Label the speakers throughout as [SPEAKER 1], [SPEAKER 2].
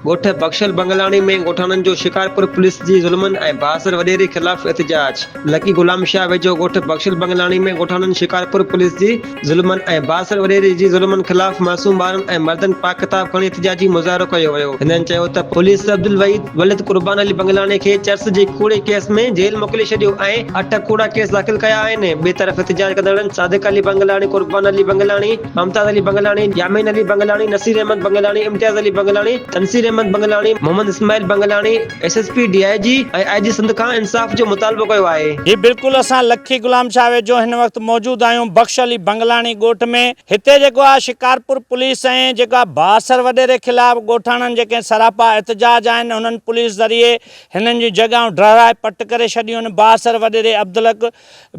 [SPEAKER 1] ڳوٺ بخشل بنگلاڻي ۾ ڳوٺاڻن جو شڪارپور پوليس جي ظلمن ۽ بااثر وڏيري خلاف احتجاج، لڪي غلام شاهه ويجهو ڳوٺ بخشل بنگلاڻي ۾ ڳوٺاڻن شڪارپور پوليس جي ظلمن ۽ بااثر وڏيري جي ظلمن خلاف معصوم ٻارن ۽ مردن پاڪ ڪتاب کڻي احتجاجي مظاهرو ڪيو ويو. هنن چيو ته پوليس عبدالوحيد ولد قربان علي بنگلاڻي کي چرس جي ڪوڙي ڪيس ۾ جيل موڪلي ڇڏيو ۽ اٺ ڪوڙا ڪيس داخل ڪيا آهن. ٻئي طرف احتجاج ڪندڙن Sadiq Ali Bangulani, Qurban Ali Bangulani, Mumtaz Ali Bangulani, Yamin Ali Bangulani, Naseer Ahmed Bangulani, Imtiaz Ali Bangulani, تنصير Ahmed Bangulani, Muhammad Ismail Bangulani, S S P, D I جي ۽ آء جي سنڌ کان انصاف جو مطالبو ڪيو آهي.
[SPEAKER 2] جي بلڪل اسان لکي غلام شاهه ويجهو هن وقت موجود آهيون بخش علي بنگلاڻي ڳوٺ ۾ هتي جيڪو آهي شڪارپور پوليس ۽ جيڪو آهي بااثر وڏيري خلاف ڳوٺاڻن جيڪي سراپا احتجاج آهن انهن پوليس ذريعي هنن جون جڳهون ڊهرائي پٽ ڪري ڇڏيون آهن بااثر وڏيري عبدالحق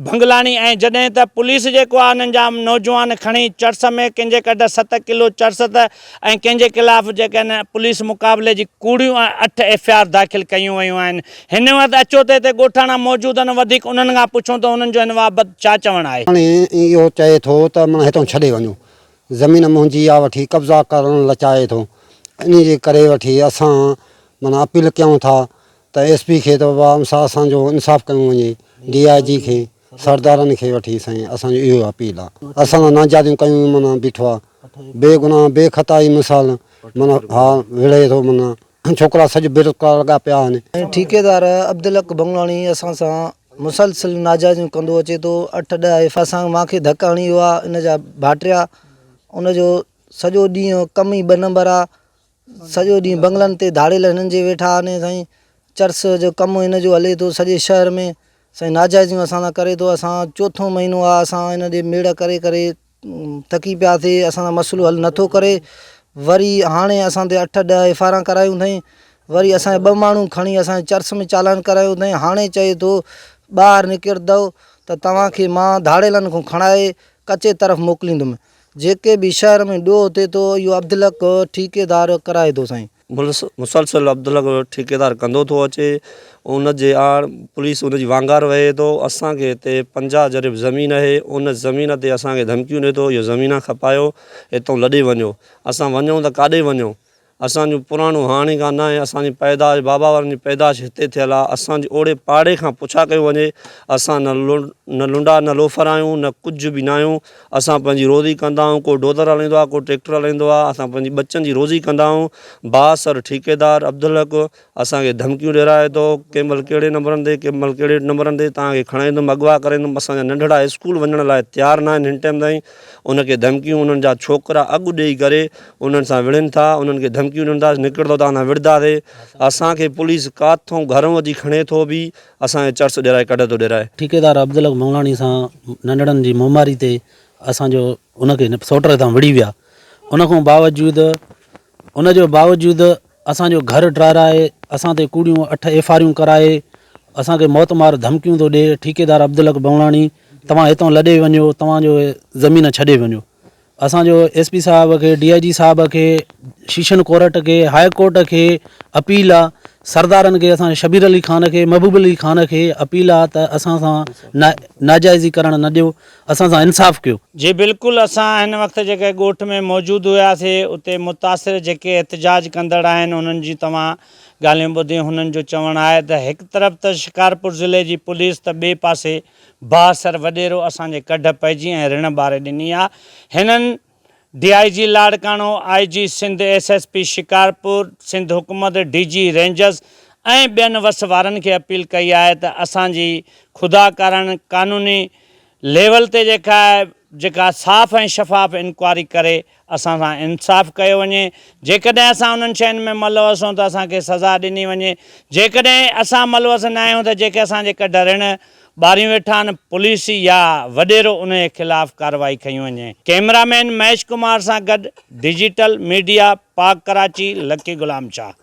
[SPEAKER 2] بنگلاڻي ۽ جڏهن ته پوليس جيڪو آ انهن جا نوجوان کڻي چرس ۾ ڪنهن جي ڪڍ ست ڪلو چرس ته ۽ ڪنهن جي خلاف جيڪي آهن پوليس مقابلي جي ڪوڙيون ۽ اٺ ايف I R داخل ڪيون ويون آهن هن وقت اچو ته هتي ڳوٺاڻا موجود آهن وڌيڪ انهن کان پڇون ته انهن جو هن بابت ڇا چوڻ آهي.
[SPEAKER 3] هاڻي اهو چئي ٿو ته معنيٰ هتان ڇڏي وڃو زمين منهنجي آ وٺي قبضا ڪرڻ لچائي ٿو انهي جي ڪري وٺي اسان معنيٰ اپيل ڪيون ٿا ته ايس پي کي ته بابا امسا اسان جو انصاف ڪيو وڃي ڊي I جي کي سردارن کي وٺي سائين اسان جو اهو اپيل آ اسان سان ناجائزيون ڪيون معنيٰ بيٺو آ بي گناھ بي خطا ئي مثال معنيٰ ها وڙهي ٿو معنيٰ ڇوڪرا سڄ بيروزگار لڳا پيا آهن.
[SPEAKER 4] ۽ ٺيڪيدار عبدالحق بنگلاڻي اسان سان مسلسل ناجائزيون ڪندو اچي ٿو اٺ ڏهه ايف اسان مان کي ڌڪ هڻي ويو آ ان جا ڀاٽريا ان جو سڄو ڏينهن ڪم ئي ٻه نمبر آ سڄو ڏينهن بنگلن تي ڌاڙيل هنن جي ويٺا آهن سائين چرس جو ڪم هن جو هلي ٿو سڄي شهر ۾ سائين ناجائزيون اسان سان ڪري ٿو اسان چوٿون مهينو آهي اسان هن جي ميڙ ڪري ڪري ٿڪي پياسي اسان سان مسئلو حل نٿو ڪري وري هاڻي اسان تي اٺ ڏهه ايف آر ڪرايون اٿئي وري اسان جا ٻه ماڻهو کڻي اسان جي چرس ۾ چالان ڪرايو اٿئي هاڻي چئي ٿو ٻاهر نڪرندو ته توهان کي مان ڌاڙيلن کان کڻائي ڪچي طرف موڪليندم جيڪي به شهر ۾ ڏوهه ٿئي ٿو اهو عبدالحق ٺيڪيدار ڪرائي ٿو سائين.
[SPEAKER 5] مسلسل عبدالحق ٺيڪيدار ڪندو ٿو اچي ان جي آڙ پوليس ان جي وانگار وهي ٿو اسان کي هتي 50 جريب زمين اهي ان زمين تي اسان کي ڌمڪيون ڏي ٿو اهو زمين کپايو هتون لڏي وڃو اسان وڃون ته ڪاڏي وڃون اسان جو پراڻو هاڻي کان ناهي، اسان جي پيدائش بابا وارن جي پيدائش هتي ٿيل آ، اسان جي اوڙي پاڙي کان پڇا ڪيو وڃي، اسان نه نه لنڊا نه لوفر آهيون نه ڪجهه به ناهيون، اسان پنهنجي روزي ڪندا آهيون، ڪو ڊوزر هلائيندو آ ڪو ٽريڪٽر هلائيندو آ، اسان پنهنجي ٻچن جي روزي ڪندا آهيون، بااثر ٺيڪيدار عبدالحق اسان کي ڌمڪيون ڏيرائي ٿو، ڪنهن مهل ڪهڙي نمبرن تي ڪنهن مهل ڪهڙي نمبرن تي توهان کي کڻائيندم اغوا ڪرائيندم، اسان جا ننڍڙا اسڪول وڃڻ لاء تيار ناهن هن ٽائيم تائين، ان کي ڌمڪيون انهن جا ڇوڪرا اڳ ڏيئي ڪري انهن سان وڙهن ٿا انهن کي ڌمڪيون ڏين ٿا نڪرندو ته اسان وڙهنداسي اسان کي پوليس ڪاٿو گهرون اچي کڻي ٿو به اسان کي چرس ڏيرائي ڪڍ ٿو ڏيرائي.
[SPEAKER 6] ٺيڪيدار عبدالحق مڱلاڻي سان ننڍڙن جي موماري تي اسان جو ان کي سوٽر تان وڙهي ويا ان کان باوجود ان جو باوجود اسان جو گهر ڊهرائي اسان تي ڪوڙيون اٺ ايف آريون ڪرائي اسان کي موت مار ڌمڪيون ٿو ڏي ٺيڪيدار عبدالحق بنگلاڻي توهان هتان لڏي وڃو توهان جو زمين ڇڏي وڃو اسان جو ايس پي صاحب کي ڊي I جي صاحب کي شيشن ڪورٽ کي هاء ڪورٽ کي اپيل آ سردارن کي اسان شبير علي خان کي محبوب علي خان کي اپيل آ ته اسان سان ناجائزي ڪرڻ نه ڏيو اسان سان انصاف ڪيو.
[SPEAKER 2] جي بلڪل اسان هن وقت جيڪي ڳوٺ ۾ موجود هياسي اتي متاثر جيڪي احتجاج ڪندڙ آهن انهن جون توهان ڳالهيون ٻڌيون هنن جو چوڻ آهي ته هڪ طرف ته شڪارپور ضلعي جي پوليس ته ٻئي پاسي بااثر وڏيرو اسان جي ڪڍ پئجي ۽ رڻ ٻاري ڏني آ هنن D I G Larkana, I G Sindh, S S P Shikarpur, Sindh حڪومت، ڊي جي رينجرز ۽ ٻين وس وارن کي اپيل ڪئي آهي ته اسان جي خدا ڪارڻ قانوني ليول تي جيڪا جيڪا صاف ۽ شفاف انڪوائري ڪري اسان سان انصاف ڪيو وڃي جيڪڏهن اسان انهن شين ۾ ملوث هون ته اسان کي سزا ڏني وڃي جيڪڏهن اسان ملوث نه آهيون ته جيڪي اسان جي ڪڍ رڻ ٻاريون ويٺا آهن پوليس يا وڏيرو انهي خلاف ڪارروائي کنئي وڃي ڪئميرا مين مهيش ڪمار سان گڏ ڊجيٽل ميڊيا پاڪ ڪراچي لڪي غلام شاهه.